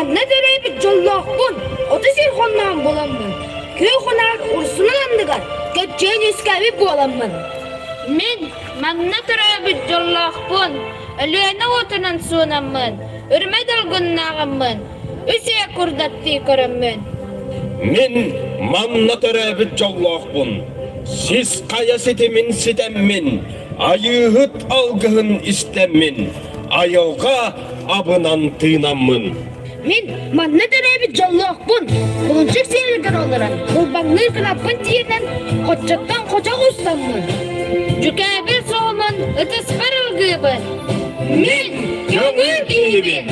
Манна төрөөбүт дьоллоохпун, оту сир хонноон буламмын, күөх унаар урсунун анныгар көччүйэн үөскээбит буоламмын. Мин манна төрөөбүт дьоллоохпун, Өлүөнэ уотунан суунаммын, үрүмэ долгуннааҕыммын, үс үйэ курдаттыы көрөммүн. Мин манна төрөөбүт дьоллоохпун, сис хайа ситимин ситэммин, айыыһыт алгыһын истэммин, айылҕа абынан тыынаммын. Мин манна төрөөбүт дьоллоохпун, кулунчук сиэлигэр олорон, кылбаҥныыр кынаппын тиэрдэн, хоччоттон хочох устаммын. Дьүкээбил соһумун ытыспар ылгыыбын. Мин көҥүл киһибин,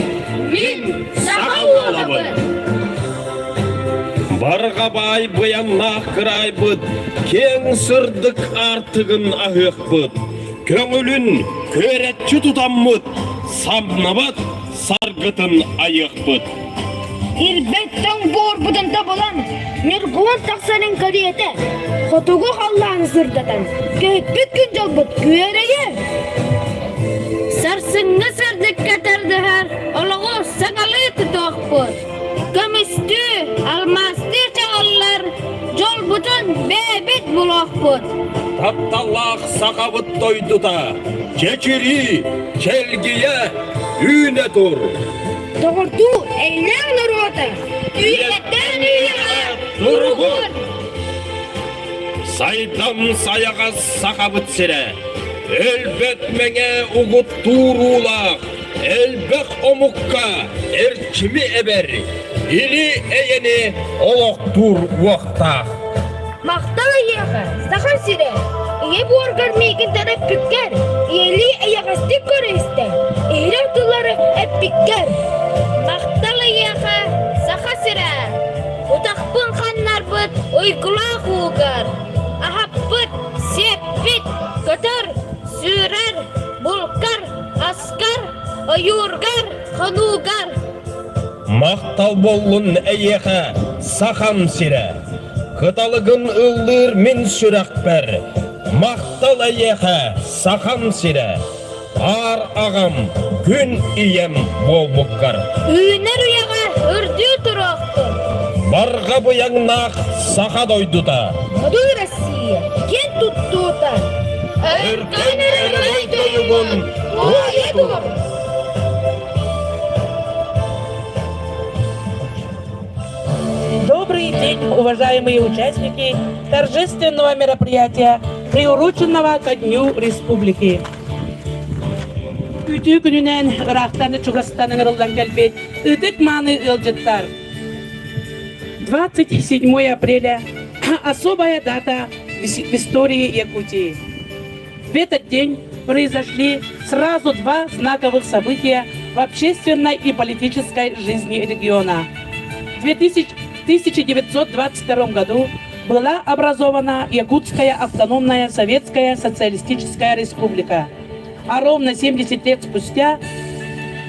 мин саха уолабын. Барҕа баай быйаннаах кыраайбыт, киэҥ сырдык аартыгын аһыахпыт, көҥүлүн күөрэччи тутаммыт, самнабат саргытын айыахпыт. Ирбэт тоҥ буорбутун тобулан, ньургуһун тахсарын кэриэтэ, хотугу халлааны сырдатан, көһүппүт күн дьолбут күөрэйэ. Сарсыҥҥы сырдыкка тардыһар олоҕу саҥалыы тутуохпут. Көмүстүү, алмаастыы чаҕыллар дьолбутун бэйэбит булуохпут. Тапталлаах сахабыт дойдута, чэчирии, чэлгийэ, үүнэ тур! Доҕордуу эйэлээх норуота, үйэттэн үйэҕэ туругур! Сайдам сайаҕас сахабыт сирэ, өлбөт мэҥэ угут тууруулаах, элбэх омукка эрчими эбэр, или-эйэни олохтуур уохтаах. Махтал эйиэхэ, Саха сирэ! Ийэ буоргар миигин төрөппүккэр, ийэлии эйэҕэстик көрө-истэ, иһирэх тыллары эппиккэр. Махтал эйиэхэ, Саха сирэ! Утахпын ханнарбыт уйгулаах уугар, аһаппыт, сиэппит, көтөр, сүүрэр, булкар, аскар, ойуургар, хонуугар. Махтал буоллун эйиэхэ, Сахам сирэ! Кыталыгын ыллыыр мин сүрэхпэр, Махтал эйиэхэ, Сахам сирэ! Аар аҕам, күн ийэм буолбуккар. Үүнэр үйэҕэ үрдүү туруохтун! Барҕа быйаҥнаах саха дойдута! Модун Россия киэн туттуута! Өркөн өрөгөй тойугун туойа тур! Добрый день, уважаемые участники торжественного мероприятия, приуроченного ко Дню Республики. Үтүө күнүнэн ыраахтан чугастан ыҥырыллан кэлбит ытык мааны ыалдьыттар. 27 апреля – особая дата в истории Якутии. В этот день произошли сразу два знаковых события в общественной и политической жизни региона. В 1922 году была образована Якутская автономная Советская Социалистическая Республика, а ровно 70 лет спустя,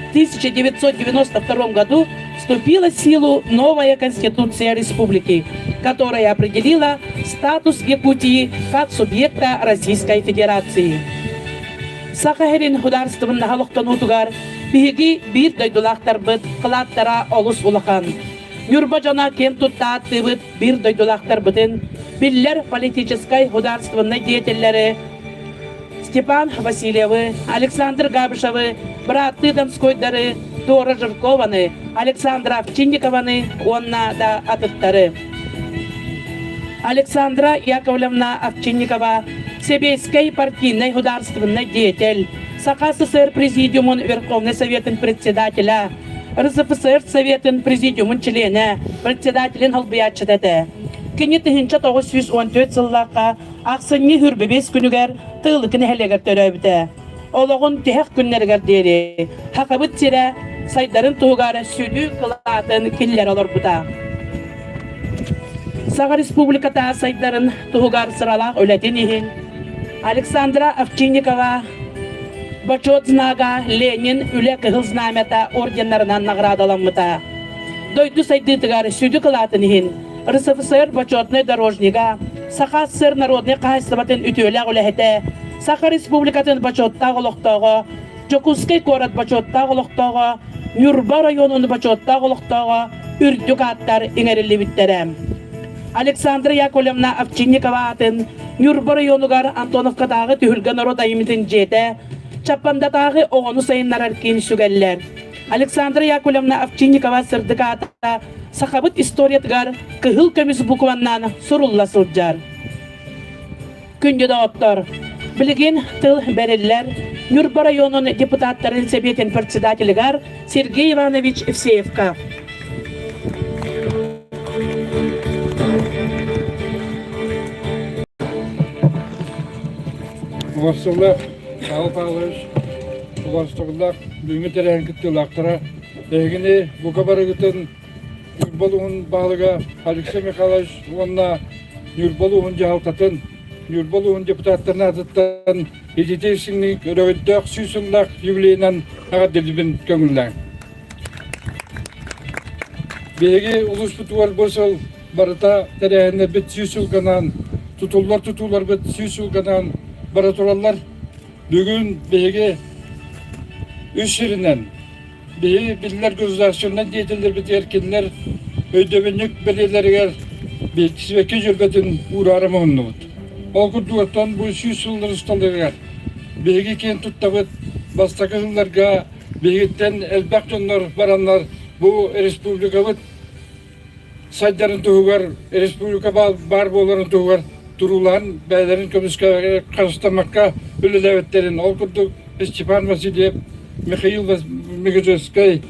в 1992 году, вступила в силу новая Конституция Республики, которая определила статус Якутии как субъекта Российской Федерации. Саха сирин судаарыстыбаннаһа олохтонуутугар биһиги биир дойдулаахтарбыт кылааттара олус улахан. Ньурба дьоно киэн тутта ааттыыбыт биир дойдулаахтарбытын биллэр политическай судаарыстыбаннай деятеллэри Степан Васильевы, Александр Габышевы, бырааттыы Донскойдары, Дора Жиркованы, Александра Овчинникованы уонна да атыттары. Александра Яковлевна Овчинникова Сэбиэскэй партийнай судаарыстыбаннай деятель, Саха СССР Президиумун Верховнай Советын председателя, РСФСР Советын Президиумун чилиэнэ, председателин холбуйааччыта этэ. Кини 1914 сыллаахха ахсынньы хүрбэбиэс күнүгэр Тыылыкы нэһилиэгэр төрөөбүтэ. Олоҕун тиһэх күннэригэр диэри Хахабыт сирэ сайдарын туһугар сүдү кылаатын киллэрэ олорбута. Саха Республиката сайдарын туһугар сыралаах үлэтин иһин Александра Овчинникова Бочуот знага Ленин Үлэ Кыһыл Знамята орденнарынан наҕараадаламмыта. Дойду сайдыытыгар сүдү кылаатын иһин РСФСР бочуотунай дорожнига, Саха СССР народнай хаһаайыстыбатын үтүөлээх үлэһитэ, Саха Республикатын бочуоттаах олохтооҕо, Дьокуускай куорат бочуоттаах олохтооҕо. Ньурба оройуонун бочуоттаах олохтооҕо үрдүк ааттар иҥэриллибиттэрэ. Александра Яковлевна Овчинникова аатын Ньурба оройуонугар Антоновкатааҕы түһүлгэ норуот айымньытын дьиэтэ, Чаппандатааҕы оҕону сайыннарар киин сүгэллэр. Александра Яковлевна Овчинникова сырдык аата сахабыт историятыгар кыһыл көмүс букваннан сурулла сылдьар. Күндү доҕоттор, билигин тыл бэриллэр Ньурба районун депутаттарын сэбиэтин председателигэр Сергей Иванович Евсеевка. Убастыылаах Павел Павлович, убастыылаах бүгүҥҥү тэрээһин кыттыылаахтара, эһигини бука барыгытын Ньурба улууһун баһылыга Алексей Михайлович уонна Ньурба улууһун дьаһалтатын, Ньурба улууһун депутаттарын аатыттан ититии сиҥник өрөгөйдөөх сүүс сыллаах юбилейынан эҕэрдэлиибин көҥүллээҥ. Биһиги улууспутугар бу сыл барыта тэрээһиннэрбит сүүс сылганан, тутуллар тутууларбыт сүүс сылганан бара тураллар. Бүгүн биһиги үс сиринэн Биһиги биллэр государственнай деятеллэрбитигэр кинилэр өйдөбүнньүк бэлиэлэригэр сибэкки дьөрбөтүн уураары муһуннубут. Ол курдук оттон бу сүүс сыллар усталарыгар биһиги киэн туттабыт бастакы сылларга биһигиттэн элбэх дьоннор бараннар бу республикабыт сайдарын туһугар, республика баар буоларын туһугар туруулаһан бэйэлэрин көмүскэ харыстаммакка үлэлээбиттэрин, ол курдук Степан Васильев, Михаил Мегежевскай,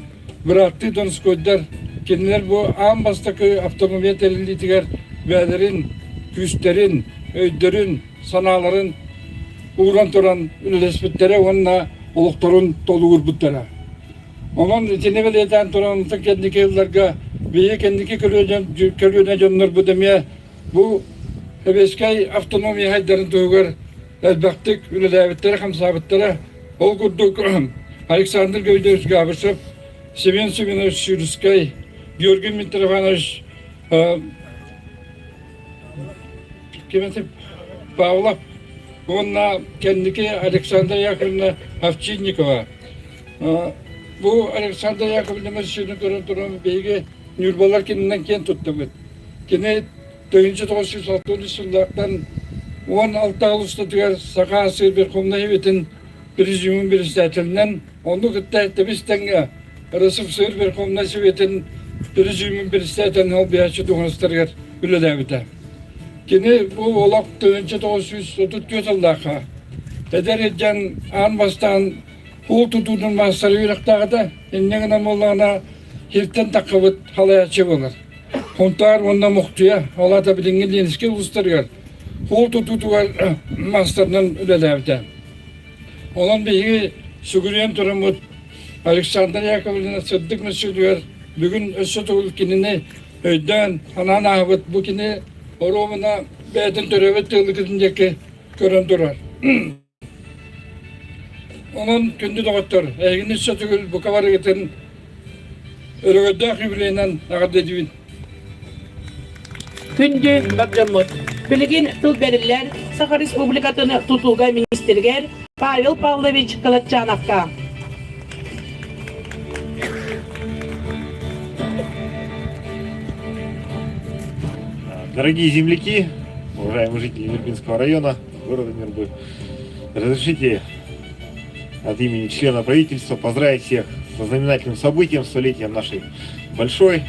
бырааттыы Донскойдар, кинилэр бу аан бастакы автономия тэриллиитигэр бэйэлэрин күүстэрин, өйдөрүн, санааларын ууран туран үлэлэспиттэрэ уонна олохторун толугурбуттара. Онон итини бэлиэтээн туран кэнники ылларга биһиги кэнники көлүөнэ дьоннорбут эмиэ бу Сэбиэскэй автономия хайдарын туһугар элбэхтик үлэлээбиттэрэ, хамсаабыттара. Ол курдук Александр Гаврильевич Габышев, Семен Семенович Сюрскай, Георгий Митрофанович Павлов уонна кэнники Александра Яковлевна Овчинникова Бу Александр Яковлевна сүүнү көрөн туран биһиги Ньурбалар кининэн киэн туттабыт. Кини 1963 сыллартан 16 устатыгар Саха АССР Верховнай Советын Президиумун председателинэн, ону кытта тэбис тэҥҥэ РСФСР Верховнай Советын Президиумун председателин солбуйааччы дуоһунастарыгар үлэлээбитэ. Кини бу олох 1934 сыллаахха эдэр илдьэн аан бастаан Уол тутуутун маастара үөрэхтээх этэ. Инньэ гынан буоллаҕына сиртэн таххыбыт халайааччы буолар. Хонтаар уонна Мухтуйа, ол аата билиҥҥи Ленскэй улуустарыгар уол тутуутугар маастарынан үлэлээбитэ. Онон биһиги сүгүрүйэн тураммыт Александр Яковлевна сырдык мөссүөнүгэр бүгүн өссө төгүл кинини өйдөөн, санаан ааһабыт. Бу кини оруобуна бэйэтин төрөөбүт тыалыкытын диэки көрөн турар. Онон, күндү доҕоттор, эһигини өссө төгүл бука барыгытын өрөгөйдөөх юбилейынан эҕэрдэлиибин. Күндү бар дьоммут, билигин тыл бэриллэр Саха Республикатын тутууга министригэр Павел Павлович Калачановка. Дорогие земляки, уважаемые жители Нюрбинского района, города Нюрбы, разрешите от имени члена правительства поздравить всех со знаменательным событием, столетием нашей большой,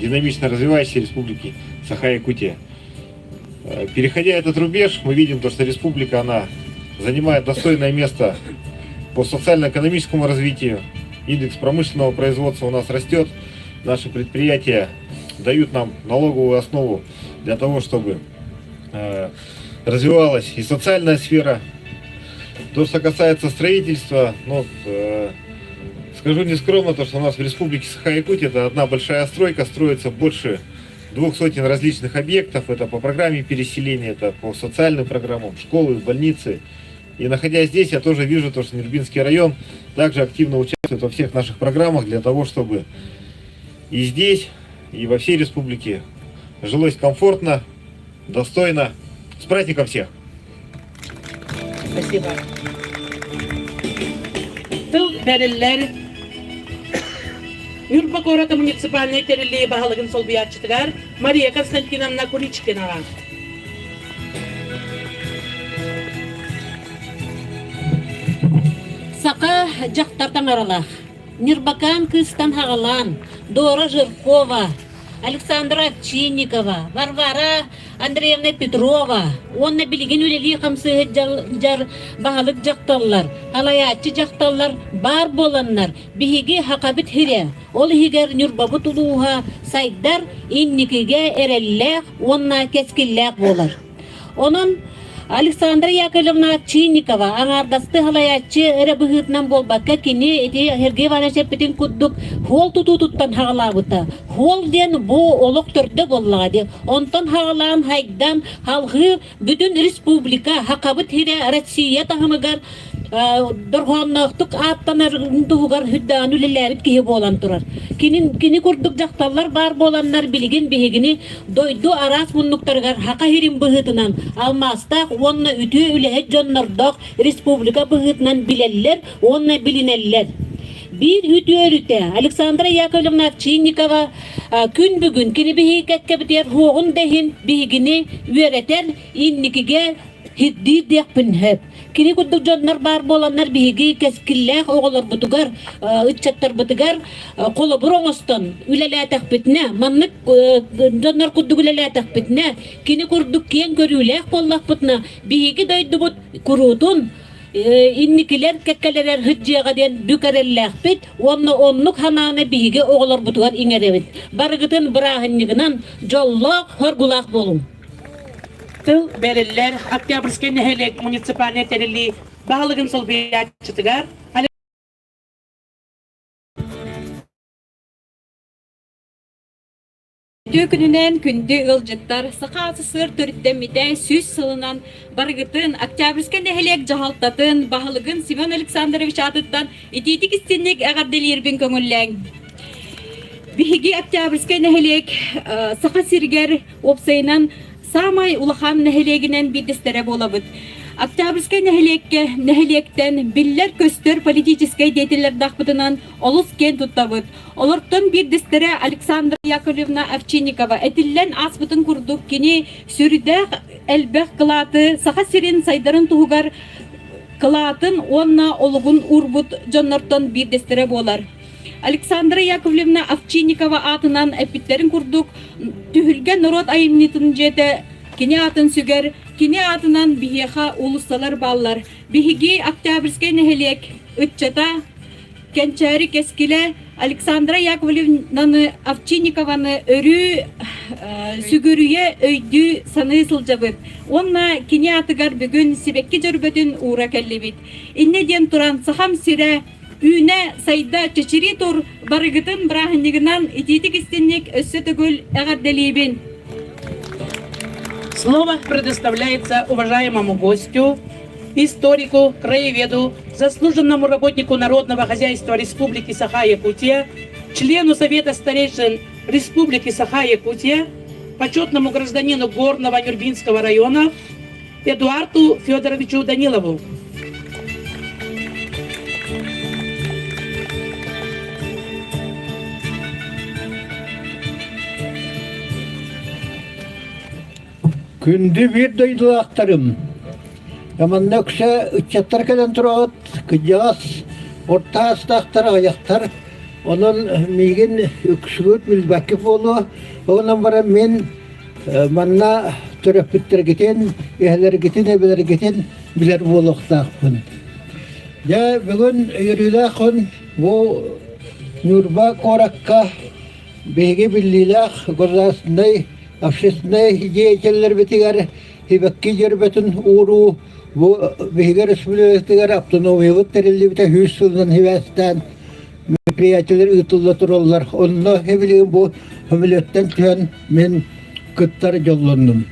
динамично развивающейся республики Саха-Якутия. Переходя этот рубеж, мы видим то, что республика, она занимает достойное место по социально-экономическому развитию. Индекс промышленного производства у нас растет. Наши предприятия дают нам налоговую основу для того, чтобы развивалась и социальная сфера. То, что касается строительства, ну, скажу нескромно, то, что у нас в республике Саха-Якутия это одна большая стройка, строится больше 200 различных объектов. Это по программе переселения, это по социальным программам, школы, больницы. И находясь здесь, я тоже вижу, то, что Нюрбинский район также активно участвует во всех наших программах для того, чтобы и здесь, и во всей республике жилось комфортно, достойно. С праздником всех! Спасибо. Тыл бэриллэр. Ньурба куората муниципальнай тэриллии баһылыгын солбуйааччытыгар Мария Константиновна Куличкинаҕа. Саха дьахтар таҥаралаах. Ньырбакаан кыыстан хаҕалаан Дора Жиркова, Александра Овчинникова, Варвара Андреевна Петрова уонна билигин үлэлии-хамсыы сылдьар баһылык дьахталлар, салайааччы дьахталлар баар буоланнар, биһиги Хахабыт сирэ, ол иһигэр Ньурбабыт улууһа сайдар, инникигэ эрэллээх уонна кэскиллээх буолар. Онон Александра Яковлевна Овчинникова аҥаардастыы салайааччы эрэ быһыытынан буолбакка, кини ити Сергей Иванович эппитин курдук хуол тутуутуттан хаҕалаабыта. Хуол диэн бу олох төрдө буоллаҕа дии. Онтон хаҕалаан хайдан халҕыы бүтүн республика, Хахабыт сирэ Россия таһымыгар дорҕоонноохтук ааттанар туһугар үрдээн үлэлээбит киһи буолан турар. Кини, кини курдук дьахталлар баар буоланнар билигин биһигини дойду араас муннуктарыгар хака сирин быһыытынан алмаастаах уонна үтүө үлэһит дьоннордоох республика быһыытынан билэллэр уонна билинэллэр. Биир үтүө өрүтэ Александра Яковлевна Овчинникова күн бүгүн кини биһиги кэккэбитигэр суоҕун да иһин биһигини үөрэтэр, инникигэ Ирдиир диэхпин сөп. Кини курдук дьоннор баар буоланнар биһиги кэскиллээх оҕолорбутугар, ыччаттарбытыгар холобур оҥостон үлэлээтэхпитинэ, маннык дьоннор курдук үлэлээтэхпитинэ, кини курдук киэҥ көрүүлээх буоллахпытына, биһиги дойдубут куруутун инникилэр кэккэлэрэр сылдьыаҕа диэн бүк эрэллээхпит уонна оннук санааны биһиги оҕолорбутугар иҥэрэбит. Барыгытын бырааһынньыгынан дьоллоох, соргулаах буолуҥ! Тыл бэриллэр Октябрьскай нэһилиэк муниципальнай тэриллии баһылыгын солбуйааччытыгар Үтүө күнүнэн күндү ыалдьыттар, Саха СССР төрүттэммитэ 100 сылынан барыгытын Октябрьскай нэһилиэк дьаһалтатын баһылыгын Семен Александрович аатыттан итиитик истинник эҕэрдэлиирбин көҥүллээҥ. Биһиги Октябрьскай нэһилиэк Саха сиригэр Уопсайынан, саамай улахан нэһилиэгинэн биирдэстэрэ буолабыт. Октябрьскай нэһилиэккэ нэһилиэктэн биллэр-көстөр политическай деятеллэрдаахпытынан олус киэн туттабыт. Олортон биирдэстэрэ Александра Яковлевна Овчинникова этиллэн ааспытын курдук кини сүрдээх элбэх кылааты Саха сирин сайдарын туһугар кылаатын уонна олугун уурбут дьоннортон биирдэстэрэ буолар. Александра Яковлевна Овчинникова аатынан эппиттэрин курдук, түһүлгэ норуот айымньытын дьиэтэ кини аатын сүгэр, кини аатынан биһиэхэ уулуссалар бааллар. Биһиги Октябрьскай нэһилиэк ыччата Кэнчээри кэскилэ Александра Яковлевнаны Овчинникованы өрүү сүгүрүйэ, өйдүү, саныы сылдьабыт. Уонна кини аатыгар бүгүн сибэкки дьөрбөтүн уура кэллибит. Инньэ диэн туран Сахам сирэ Үүнэ, сайда, чэчирии тур, барыгытын бырааһынньыгынан итиитик истинник өссө төгүл эҕэрдэлиибин! Слово предоставляется уважаемому гостю, историку, краеведу, заслуженному работнику народного хозяйства Республики Саха-Якутия, члену Совета старейшин Республики Саха-Якутия, почетному гражданину Горного Нюрбинского района Эдуарду Федоровичу Данилову. Күндү биир дойдулаахтарым, манна үксэ ыччаттар кэлэн тураҕыт, кырдьаҕас, орто аастаахтар, аҕыйахтар. Онон миигин үксүгүт билбэккит буолуо. Онон баран мин Манна төрөппүттэргитин, эһэлэргитин, эбэлэргитин билэр буолуохтаахпын. Дьэ, бүгүн үөрүүлээх күн бу Ньурба куоракка биһиги биллиилээх государственнай общественнай деятеллэрбитигэр сибэкки дьөрбөтүн ууруу бу биһиги республикатыгар автономиябыт тэриллибитэ 100 сылынан сибээстээн мероприятиелар ыытылла тураллар. Онно билигин бу самолеттан түһэн мин кыттар дьоллоннум.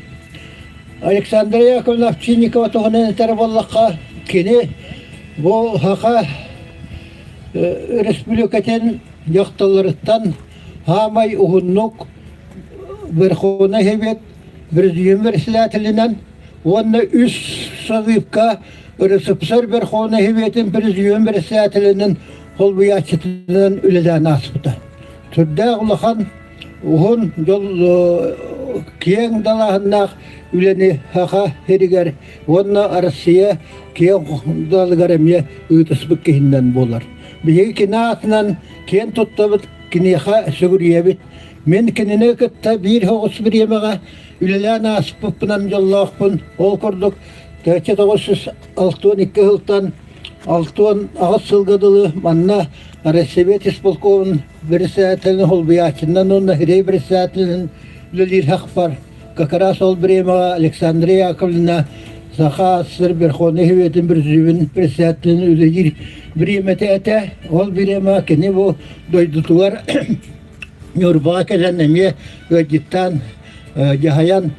Александра Яковлевна Овчинникова туһунан этэр буоллахха, кини бу Саха Республикатын дьахталларыттан хаамай уһуннук Верховнай Совет президент председателинэн уонна үс созывка РСФСР Верховнай Советын президент председателинэн холбуйааччытынан үлэлээн ааспыта. Сүрдээх улахан уһун дьол киэҥ далааһыннаах үлэни Саха сиригэр уонна Россия киэҥ далыгар эмиэ ыытыспыт киһинэн буолар. Биһиги кини аатынан киэн туттабыт, киниэхэ сүгүрүйэбит. Мин кинини кытта биир соҕус бириэмэҕэ үлэлээн ааспыппынан дьоллоохпун. Ол курдук 1962 сылтан 68 сылга дылы манна Россия исполкомун председателин холбуйааччынан уонна сирэй председателин үлэлиир хахпар как раз ол бириэмэҕэ Александра Яковлевна Саха СССР Верховнай Советын президиумун председателин үлэлиир бириэмэтэ этэ. Ол бириэмэ кини бу дойдутугар Ньурбаҕа кэлэн эмиэ ыалдьыттаан дьаһайан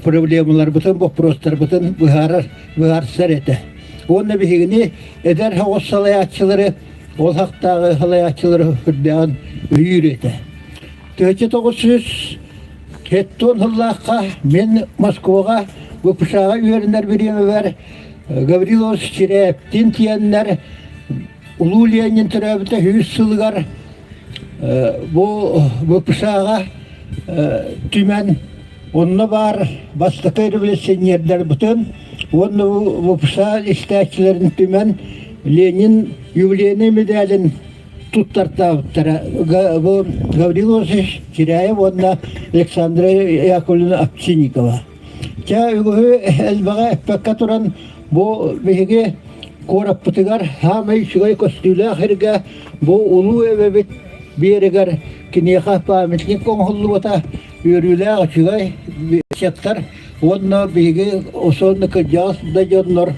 проблемаларбытын, боппуруостарбытын быһаарар, быһаарсар этэ. Уонна биһигини эдэр соҕус салайааччылары, ол хахтааҕы салайааччылары үрдээҕин өйүүр этэ. 1970 сыллаахха мин Москваҕа ВПШ-ҕа үөрэнэр бириэмэбэр Гаврилов Чирээптин тиэннэр Улуу Ленин төрөөбүтэ үһүс сылыгар бу ВПШ-ҕа түмэн онно баар бастакы революционердарбытын уонна ВПШ истээччилэрин түмэн Ленин юбилейнай медалин туттартаабыттара. Бу Гаврил Осипович Чиряев уонна Александра Яковлевна Овчинникова. Чэ, үгүһү элбэҕи эппэккэ туран, бу биһиги куораппытыгар саамай үчүгэй көстүүлээх сиргэ бу улуу эбэбит биэригэр киниэхэ памятник оҥоһуллубута үөрүүлээх үчүгэй сектор уонна биһиги особенно кырдьаҕас да дьоннор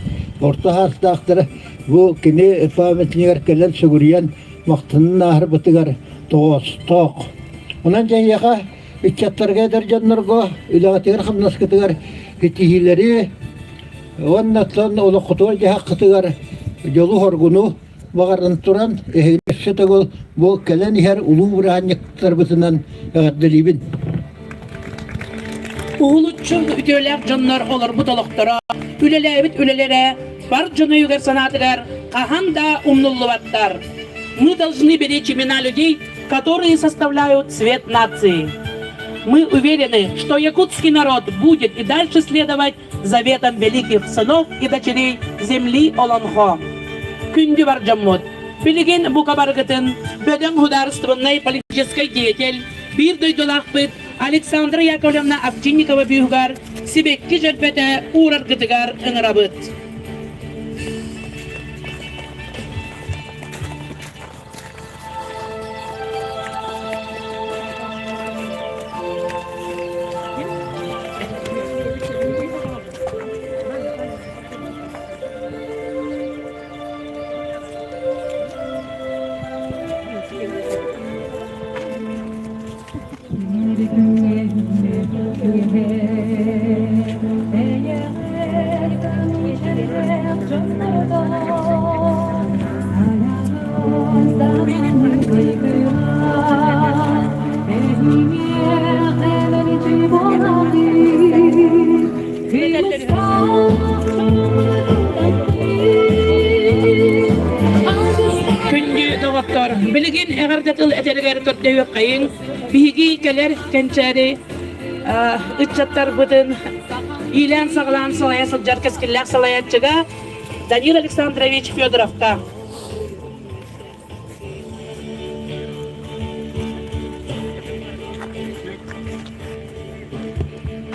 орто саастаахтар бу кини памятнигар кэлэн сүгүрүйэн махтанан ааһарбытыгар тоҕоостоох. Онон дьэ ыччаттарга эдэр дьоннорго үлэҕитигэр-хамнаскытыгар ситиһиилэри уонна оттон олоххутугар дьаһаххытыгар дьолу-соргуну баҕаран туран эһиги өссө төгүл бу кэлэн иһэр улуу бырааһынньыктарбытынан эҕэрдэлиибин. Уһулуччу үтүөлээх дьоннор олорбут олохторо, үлэлээбит үлэлэрэ бар дьон өйүгэр-санаатыгар хаһан да умнуллубаттар. Мы должны беречь имена людей, которые составляют цвет нации. Мы уверены, что якутский народ будет и дальше следовать заветам великих сынов и дочерей земли Олонхо. Күндү бар дьоммут, билигин бука барыгытын бөдөҥ судаарыстыбаннай политическай деятель, биир дойдулаахпыт Александра Яковлевна Овчинникова бүүһүгэр сибэкки дьөрбөтө уураргытыгар ыҥырабыт. Күндү доҕоттор, билигин эҕэрдэ тыл этэригэр көрдөһүөххэйиҥ. Биһиги кэлэр кэнчээри ыччаттарбытын иилээн-саҕалаан салайа сылдьар кэскиллээх салайааччыга Данил Александрович Федоровка.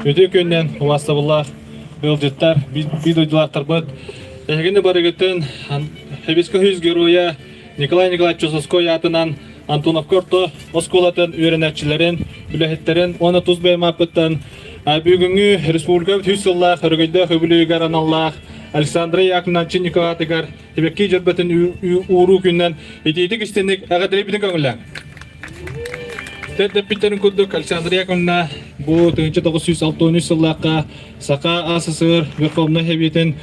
Үтүө күннэн убаастабыллаах ыалдьыттар, биир дойдулаахтарбыт, эһигини барыгытын Хабиско үс геройа Николай Николаевич Чусовской аатынан Антоновка орто оскуолатын үөрэнээччилэрин, үлэһиттэрин уонна тус бэйэм ааппыттан бүгүҥҥү республикабыт үс сыллаах өрөгөйдөөх үбүлүөйүгэр аналлаах Александра Яковлевна Овчинникова аатыгар Тибэкки дьөрбөтүн ууруу күнүнэн итиитик истинник эҕэрдэлиибитин көҥүллээҥ. Тэрдэппиттэрин курдук Александра Яковлевна бу 1963 сыллаахха Саха АССР Верховнай Сэбиэтин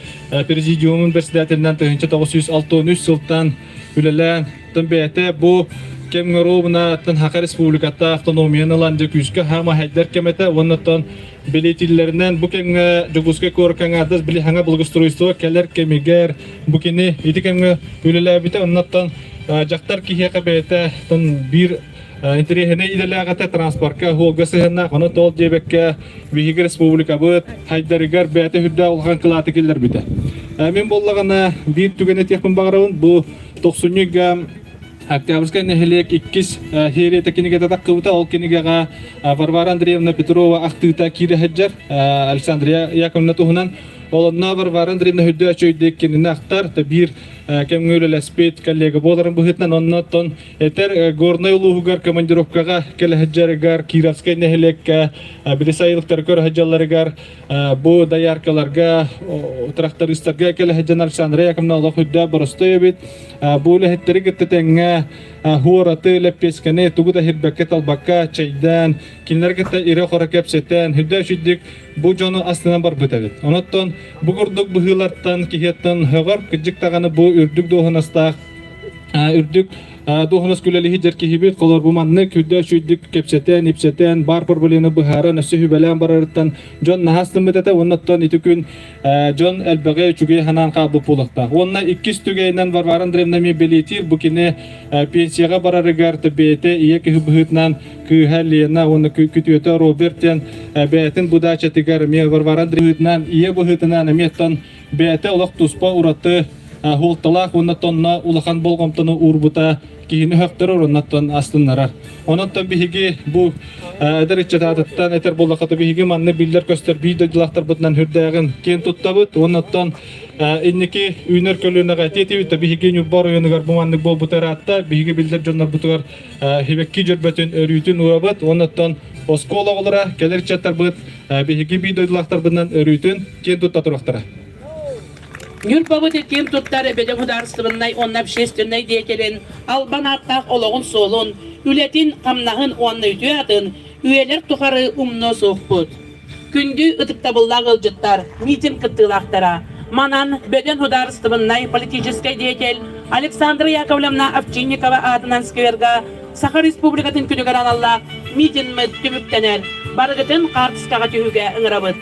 Президиумун председателинэн 1963 сылтан үлэлээн, бэйэтэ бу кэмҥэ оруобунаттан Саха Республиката автономияны ылан дьэ күүскэ хаама хайдар кэмэтэ уоннаттан бэлиэтииллэринэн бу кэмҥэ Дьокуускай куоракка аҥаардас били саҥа благоустройство кэлэр кэмигэр бу кини ити кэмҥэ үлэлээбитэ оннуттан дьахтар киһиэхэ бэйэтэ биир интэриэһинэй идэлээх этэ транспортка суолга сыһыаннаах ону тоол диэбэккэ биһиги республикабыт хайдарыгар бэйэтэ үрдээх улахан кылааты киллэрбитэ. Мин буоллаҕына биир түгэн этиэхпин баҕарабын бу тохсунньуга Октябрьскай нэһилиэк иккис серията кинигэтэ таххыбыта. Ол кинигэҕэ Варвара Андреевна Петрова ахтыыта киирэ сылдьар Александрия Яковлевна туһунан. Ол онно Варвара Андреевна үрдү үчүгэйдик кинини ахтар, биир кэмҥэ үлэлэспит коллега буоларын быһыытынан оннуттан этэр Горнай улууһугар командировкаҕа кэлэ сылдьарыгар Кировскай нэһилиэккэ били сайылыктары көрө сылдьалларыгар бу дояркаларга трактористарга кэлэ сылдьан Александра Яковлевна олох үрдэ боростой эбит. Бу үлэһиттэри кытта тэҥҥэ хуораты, лэппиэскэни тугу да иһирбэккэ-талбакка чэйдээн, кинилэри кытта ирэ-хоро кэпсэтэн, үрдэ үчүйдик бу дьону астынан барбыт эбит. Онон бу курдук быһыылартан киһиэттэн һөҕөр, кырдьык даҕаны бу үрдүк дуоһунастаах үрдүк дуоһунас күлэлиһи дьэр киһибит холор бу маннык үрдэ үчүйдүк кэпсэтэн, ипсэтэн, баар проблеманы быһааран, өссө сүбэлээн барарыттан дьон наһаа астыммыт этэ. Уонна ити күн дьон элбэҕи үчүгэй санаан хаалбыт буолуохтаах. Уонна иккис түгэнинэн Варвара Андреевна эмиэ бэлиэтиир, бу кини пенсияҕа барарыгар бэйэтэ ийэ киһи быһыытынан кыыһа Лена уонна күтүөтэ Роберт диэн бэйэтин бу даачатыгар эмиэ Варвара Андреевна ийэ быһыытынан эмиэ оттон бэйэтэ олох туспа ураты суолталаах уонна тонна улахан болҕомтону уурбута киһини өһөхтөрөр оннуттан астыннарар. Онон биһиги бу эдэр ыччат аатыттан этэр буоллахха биһиги манна биллэр-көстөр биир дойдулаахтарбытынан үрдээҕин киэн туттабыт. Оннуттан инники үүнэр көлүөнэҕэ этиэтибит да биһиги Ньурба оройуонугар бу маннык буолбута ыраатта. Биһиги биллэр дьоннорбутугар хибэкки дьөрбөтүн өрүүтүн уурабыт. Оннуттан оскуола оҕолоро кэлэр ыччаттарбыт биһиги биир дойдулаахтарбытынан өрүүтүн киэн тутта туруохтара. Ньурбабыт киэн туттар бөдөҥ судаарыстыбаннай уонна общественнай деятелин албан ааттаах олоҕун суолун, үлэтин-хамнаһын уонна үтүө атын үйэлэр тухары умнуо суохпут. Күндү ытыктабыллаах ыалдьыттар, митинг кыттыылаахтара, манан бөдөҥ судаарыстыбаннай политическай деятель Александра Яковлевна Овчинникова аатынан скверга Саха Республикатын күнүгэр аналлаах митингмит түмүктэнэр. Барыгытын хаартыскаҕа түһүүгэ ыҥырабыт.